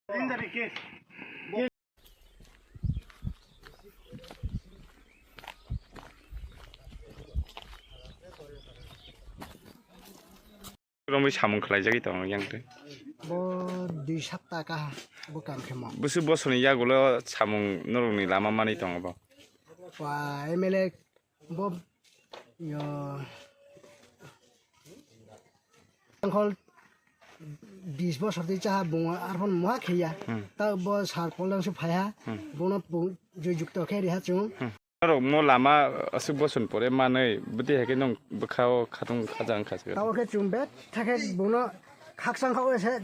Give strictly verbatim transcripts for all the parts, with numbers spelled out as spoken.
Romwi samung khlaijagwi tongo yang twi. Bo dui sapta kaha bo kam khemo. Busu bosoni yagulo samung norokni lama manwi tongo bo. Wa M L A bo yo angkol bis bosor twi chaha bungo arpon moha khaiya. Hmm. Ta bo sar polang su phaiha. Hmm. Bono joyjukto khe riha chung. Hmm. Norok mo lama aswk boson pore manwi bwtwi hai khe nwng bwkha o khatung khaja wngkha se. Tamo khe chwng bethakhe bono khakchang kha o se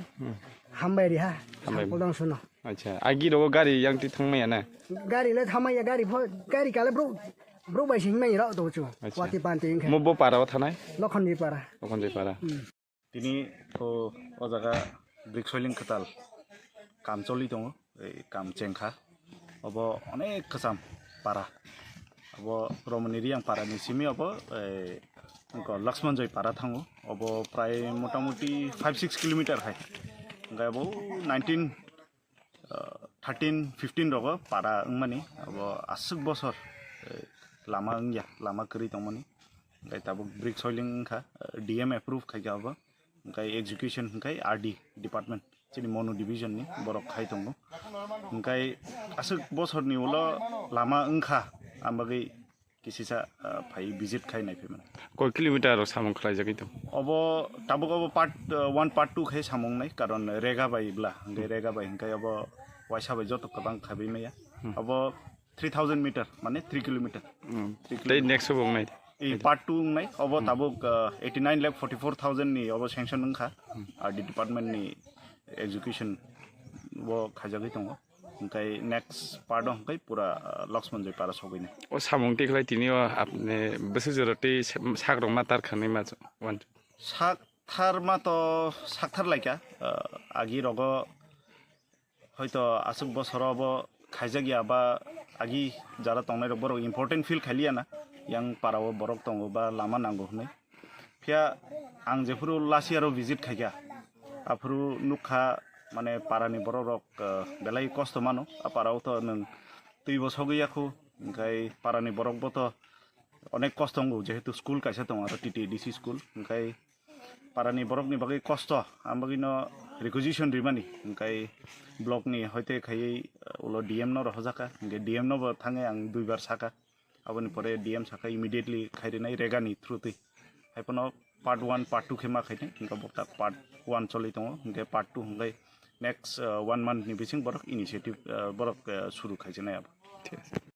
hambai riha. Hambai. Sample dang suno. Acha, agi rogo gari yang ti thangmaya na? Gari le thamaya, gari pho, gari kale bro, bro bai sing mai rok to chu. Acha. Wati panti wngkha. Mo bo para o thanai? Lokhonjoi para. Lokhonjoi para. Hmm. Tini o, o jaga brick soiling kwtal kam choli tongo, ei kam chengkha. Obo onek kwcham para. Obo Romoni Riyang para ni simi obo, ei, wngkha Laxman Joy para thango. Obo prai motamuti five six kilometer hai. Hingke obo nineteen, ah, thirteen, fifteen rogo para wngmani, abo aswk bosor, eh, lama wngya, lama kwrwi tongmani. Hingke tabuk brick soiling wngkha, eh, D M approve khaikha abo. Hingke execution hingke R D department, chini Monu division ni borok khai tongo. Hingke aswk bosorni ulo lama wngkha, ang bagwi kisisa, ah, phai visit khai naiphai mano. Koi kilometer rok samung khlaijagwi tong? Obo tabuk obo part, ah, one, part two khai samung nai, karon rega bai bla, hingke rega bai hingke obo waisa bai joto kwbang khabi maya. Hmm. Obo three thousand meter, mane three kilometer. Hmm. Three kilometer. Tei next obo wngnai? I part two wngnai, obo tabuk, ah, eighty nine lakh forty four thousand ni obo sanction wngkha, R D department ni execution o khaijagwi tongo. Hingkai next part o hingkai pura, ah, Laxman Joy para sogwini. O samung tikhlai tini o apni bwswk jora tei sak rok ma tar khanwi ma wan. Sak thar ma to sak thar laikha, ah, agi rogo hoito aswk bosoro bo khaijak ya ba agi jara tongnai rok borok important feel khailiya na yang para o borok tongo ba lama nango hwnwi. Phiya ang jephuru last year o visit khaikha, aphuru nukha, mane, parani borok rok, eh, belai kosto mano. A para o to nwng twi bo sogwi yakhu, hingkai parani borok bo to onek kosto wngo, jehetu school kaisa tongo, aro T T A D C school, hingkai parani borok ni bagwi kosto, ang bagwi no requisition rimani, hingkai block ni hoite khaiwi, eh, ulo D M no rohorjaka, hingke D M no bo thangwi ang duibar saka. Aboni pore D M saka immediately khairinai regani through twi. Haiphano part one, part two khe ma khainai, hingke bo ta part one choli tongo, hingke part two hingke next, uh, one month ni bising borok initiative, uh, borok, uh, suru khaijinai abo. Thik ase.